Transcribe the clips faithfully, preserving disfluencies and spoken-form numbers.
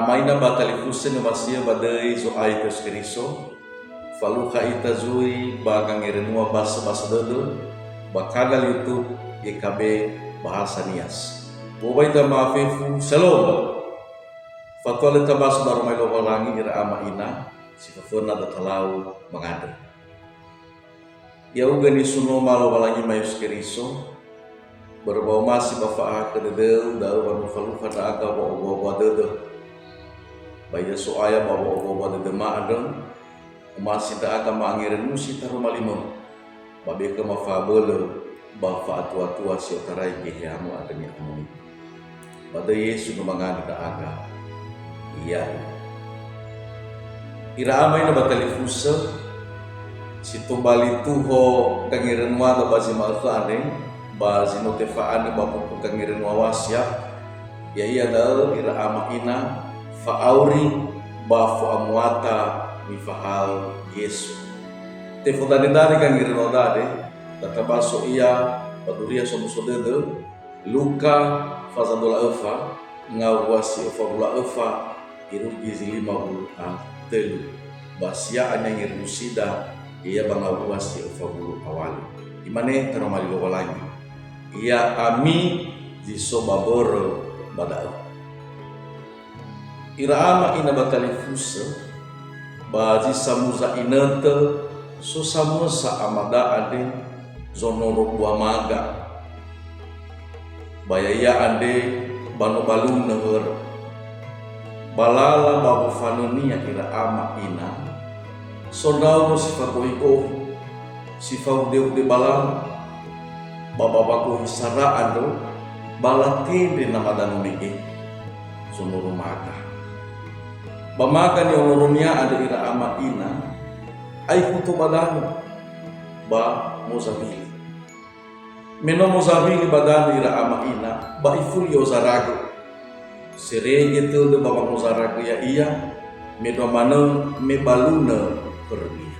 Ama ina ba talifusö ni'omasi'ö ba döi Zo'aya Yesu Keriso, falukha ita zui ba gangerenua basöbasö dödö ba kanal YouTube G K B Bahasa Nias. Wobai ita ma'afefu, Shalom. Fatua lö tabaso daroma Lowalangi ira ama ina, si föföna da talau mangandrö. Ya'ugö nisunoma Lowalangi ma Yesu Keriso, börö ba omasi ba fa'ahakhö dödöu da'ö wa no falukha ndra'aga wa'owua-wua dödö. Ba ia So'aya ba wa'owua-wua dödöma andrö, omasi ndra'aga ma'angerenusi taroma limöu, ba be khöma fa'abölö ba fa'atua-tua si otarai Geheamö andrö ni'amoni'ö. Ba döi Yesu no mangandrö ndra'aga. Iya. Ira ama ina ba talifusö, si tobali tuho gangerenuada ba zi ma'ökhö andre, ba zi no tefa'anö ba buku Gangerenua Wasiat, ya'ia da'ö ira ama ina fa'auri ba fo'amuata nifahaö Yesu. Tefo dane-dane gangerenuada andre, da tabaso ia ba Duria Somuso Dödö, Luka faza dua wulu a öfa, ngawua si öfa wulu a öfa, irugi zi lima wulu a tölu. Ba sia'a ni'angererusida, ia ba ngawua si öfa wulu a walu. Imane taroma li Lowalangi, "Ya'ami zi so ba mbörö ba da'ö." Ira ama ina ba talifusö, ba zi samuza inötö, so samösa amada andre zonoro bua maga. Ba ya'ia andre ba no balunö hörö. Ba lala ba wofanönia ira ama ina, so ndraono si fagohi-gohi, si faude-ude ba lala, ba ba wagohi sara andrö, ba latendre namada no mege, zonoro maga. Ba maga ni'onoronia andrö ira ama ina, aekhu tou ba danö, ba mozawili. Me no mozawili ba danö ira ama ina, ba ifuli i'ozaragö. Serege tödö ba wangozaragö ya'ia, mendrua manö me balunö hörönia.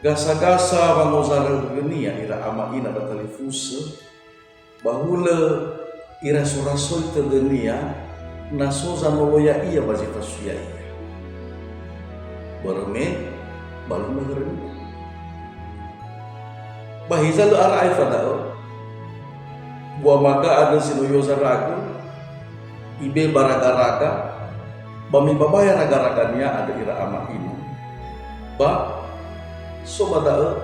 Gasa-gasa wangozaragönia ira ama ina ba talifusö, ba hulö irasoi-rasoi tödönia, na so zanolo ya'ia ba zi fasui ya'ia. Börö me balunö hörönia. Ba hiza lö ara aefa da'ö. Bua maga andrö si no i'ozaragö, ibe ba raga-raga, ba me babaya raga-ragania andrö ira ama ina, ba so ba da'ö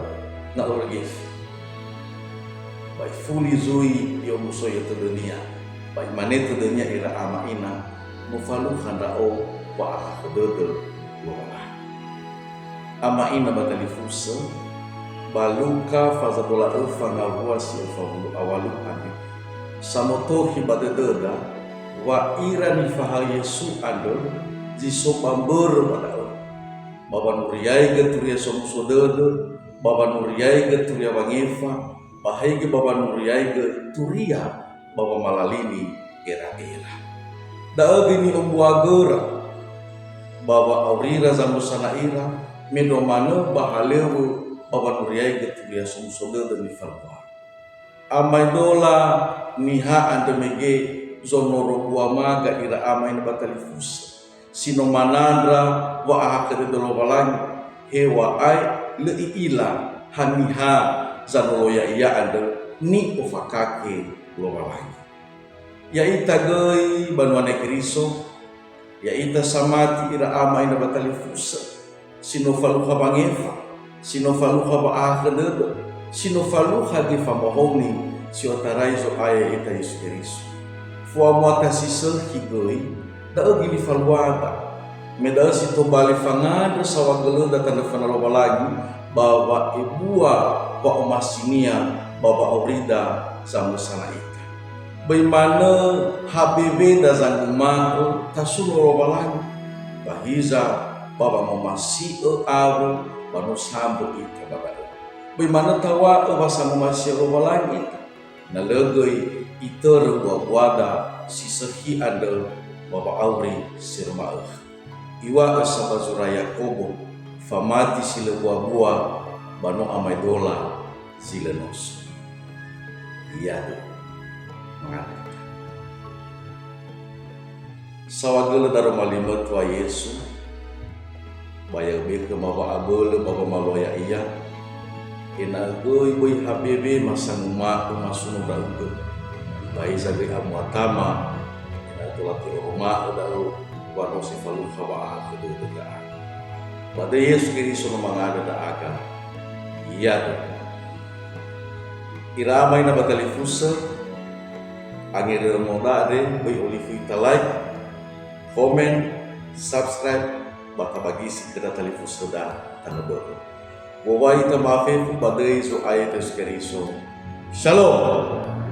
na örö gefe. Ba ifuli zui i'omusoi'ö tödönia, ba imane tödönia ira ama ina, "Mofalukha ndra'o wa'ahakhö dödö Lowalangi." Ama ina ba talifusö, ba Luka faza dua wulu a öfa ngawua si öfa wulu a walu andre. Samotokhi ba dödöda wa ira nifahaö Yesu andrö zi so ba mbörö ba da'ö. Ba wanuriaigö Turia Somuso Dödö, ba wanuriaigö Turia Wangefa, ba haigö ba wanuriaigö Turia ba wamalalini era-era. Da'ö göi ni'ombuagöra ba wa'aurira zamösana ira, mendrua manö ba halöŵö ba wanuriaigö Turia Somuso Dödö nifaluara. Amaedola niha andrö mege zonoro bua maga ira ama ina ba talifusö, si no manandra wa'ahakhö dödö Lowalangi, heŵa'ae lö i'ila haniha zanolo ya'ia andrö ni'ofakake Lowalangi. Ya'ita göi banua Niha Keriso, ya'ita samati ira ama ina ba talifusö, si no falukha wangefa, si no falukha wa'ahakhö dödö, si no falukha göi famahaoni si otarai Zo'aya ya'ita Yesu Keriso. Fo'amuata si sökhi göi, da'ö göi nifaluada, me da'ö si tobali fangandrö saohagölöda tanö föna Lowalangi ba wa'ebua wa'omasinia ba wa'aurida zamösana ita. Böi manö habeweda zanguma'ö tasuno Lowalangi, ba hiza ba wangomasi'ö awö ba no sambö ita ba da'ö. Böi manö taŵa'ö wa sangomasi'ö Lowalangi ita, na lö göi itörö bua-buada si sökhi andrö ba wa'auri si lö ma'ökhö. Iŵa'ö sa ba zura Yakobo, famati si lö bua-bua ba no amaedola zi lö noso. Iadö. Mangandrö. Saohagölö daroma li mötua Yesu, ba ya'ö be khöma wa'abölö ba wamalua ya'ia, ena'ö göi böi habewe masanguma'ö masuno ndra'ugö. Ba hiza göi amuatama, ena'ö tola teroroma'ö da'ö wa no si falukha wa'ahakhö dödö ndra'aga. Ba döi Yesu Keriso no mangandrö ndra'aga. Iadö. Ira ama ina ba talifusö, angerömo da'e, böi olifu ita like, komen, subscribe, ba tabagisi khöda talifusöda tanö bö'ö. Wowai ita ma'afefu ba döi Zo'aya Yesu Keriso. Shalom!